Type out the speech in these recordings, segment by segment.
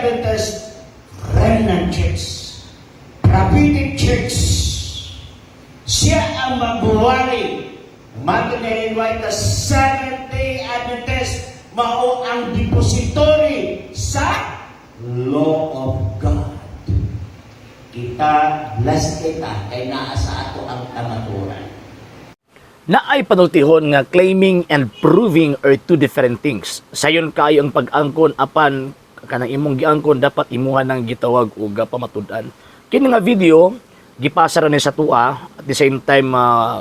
Adventist Remnant Church, Prophetic Church. Siya ang magbuwali. Martin Ellen White, the Seventh-day Adventist, mao ang depository sa law of God. Kita, blessed kita, kay naa sa ato ang kamatuoran. Naay panultihon nga claiming and proving are two different things. Sayon kayo ang pag-angkon, apan kanang imong giangkon dapat imuha nang gitawag og pamatud-an. Kini nga video gipasa ra ni sa tua, at the same time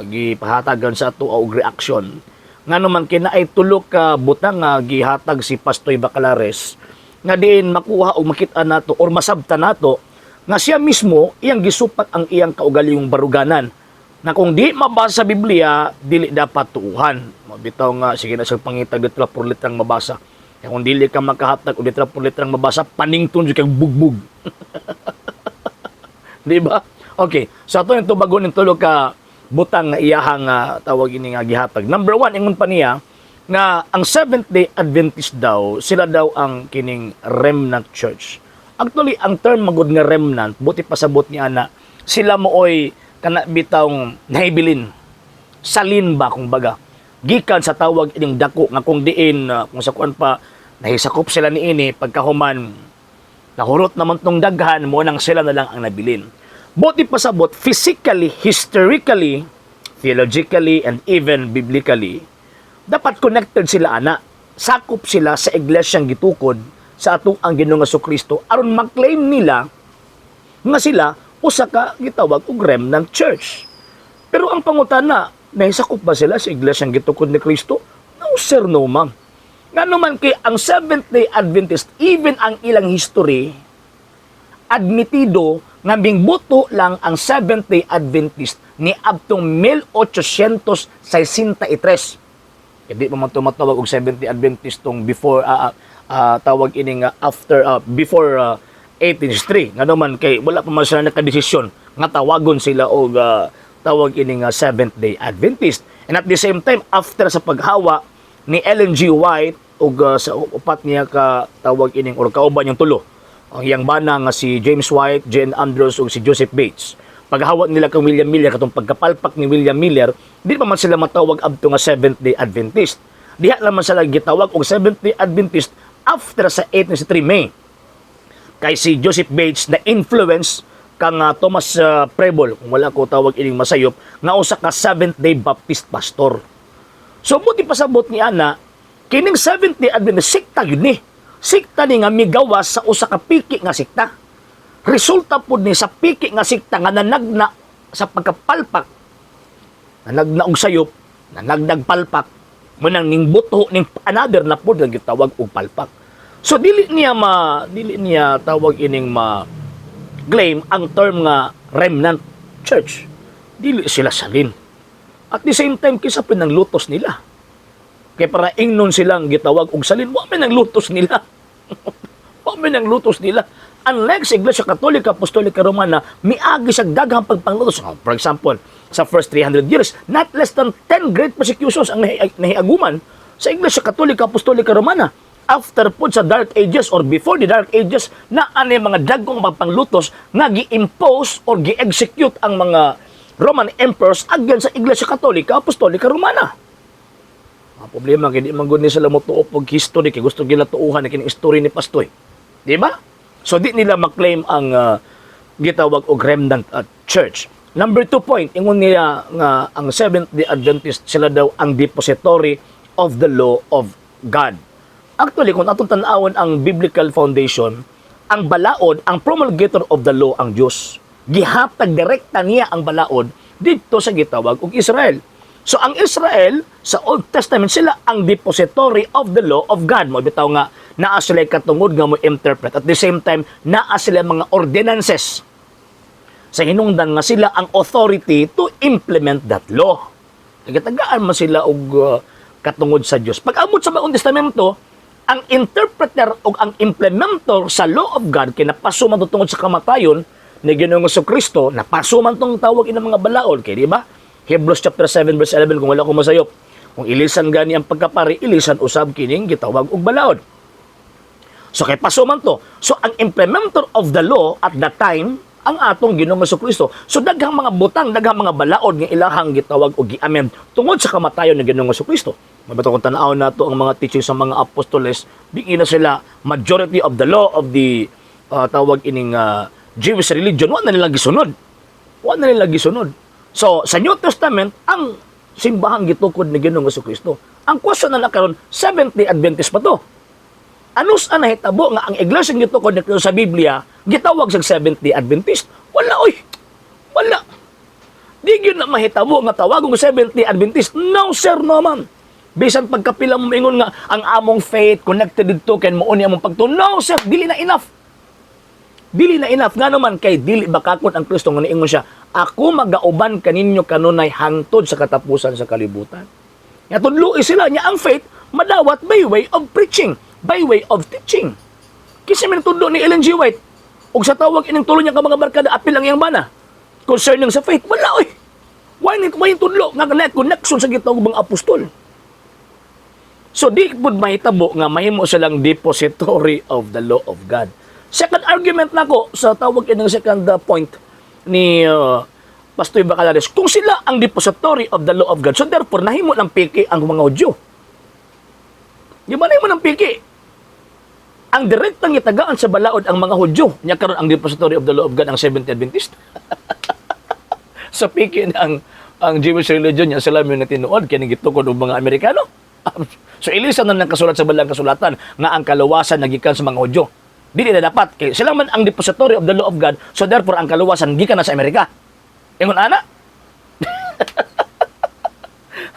gipahatagan sa tua og reaction. Ngano man kina ay tulo ka butang nga gihatag si Pastoy Bacalares nga diin makuha og makita nato or masabta nato nga siya mismo iyang gisupat ang iyang kaugalingong baruganan na kung di mabasa sa Biblia, dili dapat tuuhan. Mabitaw nga, sige na sa pangitag letra por letrang mabasa. Kaya kung dili ka makahatag og letra por letrang mabasa, panington jud kag bugbog. Di ba? Okay. So ato yung tubagon ng tulo ka butang nga iyahang tawag ini nga gihatag. Number one, ingon pa niya nga ang Seventh Day Adventist daw, sila daw ang kining remnant church. Actually, ang term magud nga remnant, buti pasabot ni ana, sila mooy kana bitawng nahibilin, salin ba kung baga, gikan sa tawag ining dako nga kung diin kung sa kuan pa nahisakop sila niini, pagkahuman nahurot naman tong daghan mo nang sila na lang ang nabilin. Buti pasabot, physically, historically, theologically and even biblically, dapat connected sila ana, sakop sila sa iglesyang gitukod sa atong ang Ginoong Kristo aron maklaim nila nga sila usa ka gitawag og remnant church. Pero ang pangutana, nahisakop ba sila sa iglesyang gitukod ni Kristo? No sir, no ma'am. Ngano man kay ang Seventh-day Adventist, even ang ilang history, admitido nga mingbuto lang ang Seventh-day Adventist ni adtong 1863. Hindi pa man tumatawag og Seventh-day Adventist tong before tawag ini nga after before 1863. Ngano man kay wala pa man sila nakadesisyon nga tawagon sila og tawag ini nga Seventh-day Adventist. And at the same time, after sa paghawa ni Ellen G. White og sa upat niya ka tawag ining or kauban niyang tulo, ang iyang bana nga si James White, Jane Andrews ug si Joseph Bates. Paghawa nila kang William Miller, katong pagkapalpak ni William Miller, di pa man sila matawag adto nga Seventh-day Adventist. Diha naman sila gitawag og Seventh-day Adventist after sa 1863 May. Kay si Joseph Bates na influence kang Thomas Preble, kung wala ko tawag ining masayop, nga usa ka Seventh-day Baptist pastor. So buti pasabot ni ana, kining Seventh-day Adventist sikta yun ni. Sikta ni nga migawas sa usa ka piki nga sikta. Resulta pud ni sa piki nga sikta nga nanagna sa pagkapalpak. Nanagna og sayop, nanagnag palpak, munang ning buto ning another na pud nga gitawag og palpak. So dili niya tawag ining ma claim ang term nga remnant church. Dili sila salin. At the same time, kisa pa ng lutos nila. Kaya para ingnon silang gitawag og salin, wa man ang lutos nila. Wa man ang lutos nila. Unlike sa Iglesia Katolika Apostolika Romana, miagi sa daghang pagpanglutos. Oh, for example, sa first 300 years, not less than 10 great persecutions ang nahiaguman sa Iglesia Katolika Apostolika Romana. After po sa Dark Ages or before the Dark Ages, na ano yung mga dagkong pagpanglutos nga gi-impose or gi-execute ang mga Roman emperors against sa Iglesia Katolika Apostolika Romana. Ang problema kay di man gud ni sila motuo og history, kay gusto gila tuuhan ni kining history ni Pastoy. Di ba? So di nila maklaim ang gitawag og remnant church. Number two point, ingon niya nga ang Seventh-day Adventist sila daw ang depository of the law of God. Actually, kung atong tan-awon ang biblical foundation, ang balaod, ang promulgator of the law ang Dios. Gihatag direkta niya ang balaod didto sa gitawag og Israel. So ang Israel sa Old Testament, sila ang depository of the law of God. Mo bitaw nga naa sila katungod nga mo interpret. At the same time, naa sila mga ordinances sa hinungdan nga sila ang authority to implement that law. Nagatagaan man sila og katungod sa Dios. Pag abot sa Bagong Testamento, ang interpreter o ang implementer sa law of God kay napaso man to tungod sa kamatayon ni Ginoong Kristo, napaso man tong tawag inang mga balaod kay, di ba? Hebrews chapter 7 verse 11, kung wala ko masayop. Kung ilisan gani ang pagkapari, ilisan usab kining gitawag og balaod. So kay paso man to. So ang implementer of the law at that time ang atong Ginoong Kristo. So daghang mga butang, daghang mga balaod nga ilahang gitawag og gi-amend tungod sa kamatayon ni Ginoong Kristo. Mabato kung tan-aw nato ang mga teachings sa mga apostoles, di na sila majority of the law of the tawag ining Jewish religion, wa na nila gisunod. Wa na nila gisunod. So sa New Testament, ang simbahang gitukod ni Ginoong Kristo. Ang question na karon, Seventh-day Adventist pa to? Ano sa nahitabo nga ang iglesia gitukod ni Kristo sa Biblia gitawag sa Seventh-day Adventist? Wala oy. Wala. Di gyud na mahitabo nga tawagong Seventh-day Adventist. No sir, no ma'am. Bisan pagkapila mo ingon nga ang among faith connected didto kay mao ni among pagtuo. No sir, dili na enough. Dili na enough, nga naman kay dili bakakon ang Kristo nga niingon siya, "Ako magauban kaninyo kanunay hangtod sa katapusan sa kalibutan." Nga tudloi sila niya, ang faith madawat by way of preaching, by way of teaching. Kinsa man tudlo ni Ellen G. White ug sa tawag ining tulo niya ka mga barkada, apil ang iyang bana, concerning sa faith? Wala oy. Why ni why tudlo nga na connection sa gitawag mga apostol? So di pud mahitabo nga mahimo silang depository of the law of God. Second argument nako sa tawag ining second point ni Pastor Bacalares, kung sila ang depository of the law of God, so therefore nahimo ng piki ang mga Hudyo. Di ba nahimo ng piki? Ang direktang gitagaan sa balaod ang mga Hudyo. Nya karon ang depository of the law of God ang Seventh Adventist. Sa piki na ang Jewish religion niya, sila may tinuod kini gitukod og mga Amerikano. So ilisan na lang kasulat sa balang kasulatan nga ang kaluwasan nagikan sa mga Hudyo. Dili na dapat kay sila man ang depository of the law of God, so therefore ang kaluwasan gikan na sa Amerika. Ingon ana.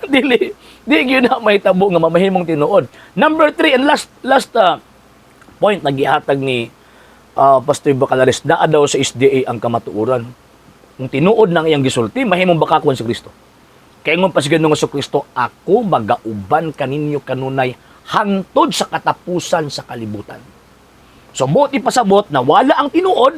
Dili di gyud na mahitabo nga mamahimong tinuod. Number three and last last point na gihatag ni Pastor Bacalares, naa daw sa SDA ang kamatuoran. Kung tinuod ng iyang gisulti, mahimong bakakon si Kristo. Kaya ingon pa si Ginoong Kristo, "Ako magauban kaninyo kanunay hangtod sa katapusan sa kalibutan." So buot ipasabot na wala ang tinuod,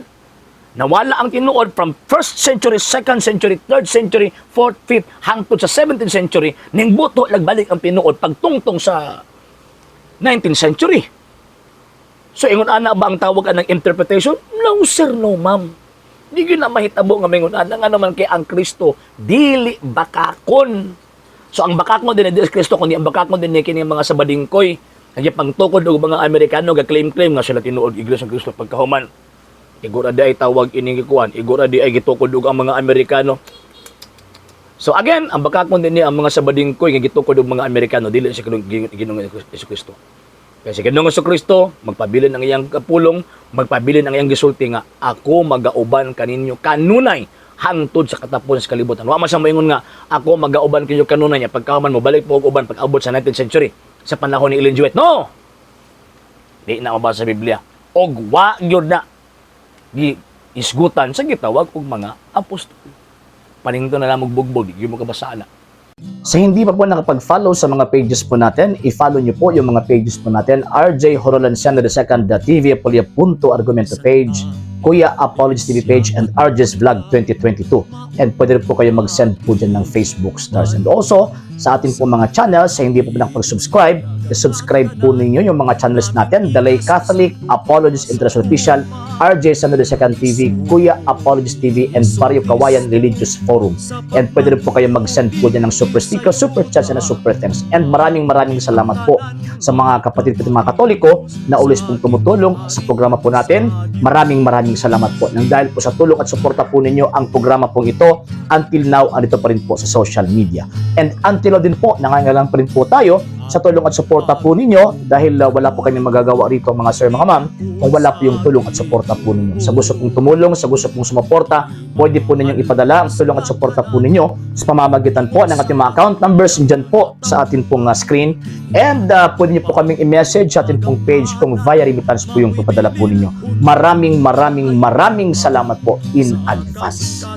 nawala ang tinuod from first century, second century, third century, fourth, fifth, hangtod sa 17th century, ning buto nagbalik ang tinuod pagtungtong sa 19th century. So ingon ana ba ang tawag anang interpretation? No sir, no ma'am. Di gyud na mahitabo nga mingon ana, nga naman kay ang Kristo dili bakakon. So ang bakakon din di Kristo kundi ang bakakon din ni kini mga sabadingkoy nagipangtukod og mga Amerikano, ga claim-claim nga sila tinuod Iglesia ng Kristo, pagkahuman igora di ay tawag ining gikuan, igora di ay gitukod og ang mga Amerikano. So again, ang bakakon din ni ang mga sabadingkoy nga gitukod og mga Amerikano, dili sa Ginoong Kristo. Kaya si Ginoong Kristo, magpabilin ang iyang kapulong, magpabilin ang iyang gisulti nga, "Ako magauban kaninyo kanunay hangtod sa katapusan sa kalibutan." Wa man siya moingon nga, "Ako magauban kanyo kanunay," nya pagkahuman mo balik po og uban pag-abot sa 19th century sa panahon ni Ellen G. White. No! Di na mabasa sa Biblia. Og wa gyud na gi isgutan sa gitawag og mga apostol. Paningto na lang bugbog, di gyud mo kabasa na. Sa hindi pa po nakapag-follow sa mga pages po natin, i-follow nyo po yung mga pages po natin. RJ Horolanciano II, TV Apolia Punto Argumento page, Kuya Apologies TV page, and RJ's Vlog 2022. And pwede rin po kayo mag-send po dyan ng Facebook stars. And also, sa ating po mga channels, sa hindi po nakapag-subscribe, i-subscribe po ninyo yung mga channels natin. The Lay Catholic, Apologies International Official, RJ Sano II TV, Kuya Apologies TV, and Barrio Kawayan Religious Forum. And pwede rin po kayo mag-send po dyan ng super sticker, super chats, and super thanks. And maraming maraming salamat po sa mga kapatid ko, mga Katoliko na always pong tumutulong sa programa po natin. Maraming maraming salamat po. Nang dahil po sa tulong at suporta po ninyo, ang programa pong ito until now andito pa rin po sa social media. And until now din po, nangangailangan pa rin po tayo sa tulong at suporta po ninyo dahil wala po kami magagawa rito, mga sir, mga ma'am, kung wala po yung tulong at suporta po ninyo. Sa gusto pong tumulong, sa gusto pong sumuporta, pwede po ninyong ipadala ang tulong at suporta po ninyo sa pamamagitan po ng ating mga account numbers dyan po sa atin pong screen. And pwede niyo po kaming i-message sa atin pong page kung via remittance po yung papadala po ninyo. Maraming maraming maraming salamat po in advance.